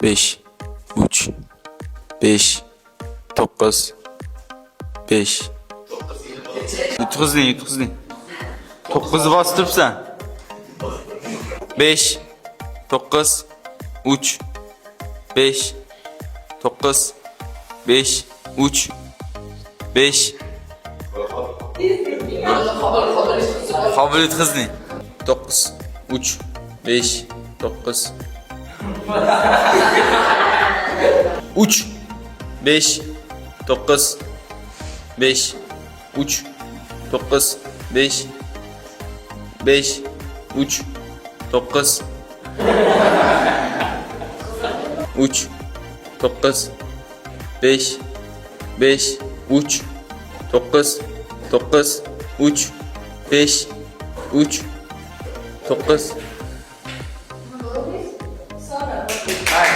5, 3, 5, 9, 5. Yutqizding, yutqizding. 9 bosib turibsan. 5, 9, 3, 5, 9, 5, 3, 5. Qabul yutqizding. 9, 3, 5, 9, 3, 5, 9, 5, 3, 9, 5, 5, 3, 9, 3, 9, 5, 5, 3, 9, 9, 3, 5, 3, 9.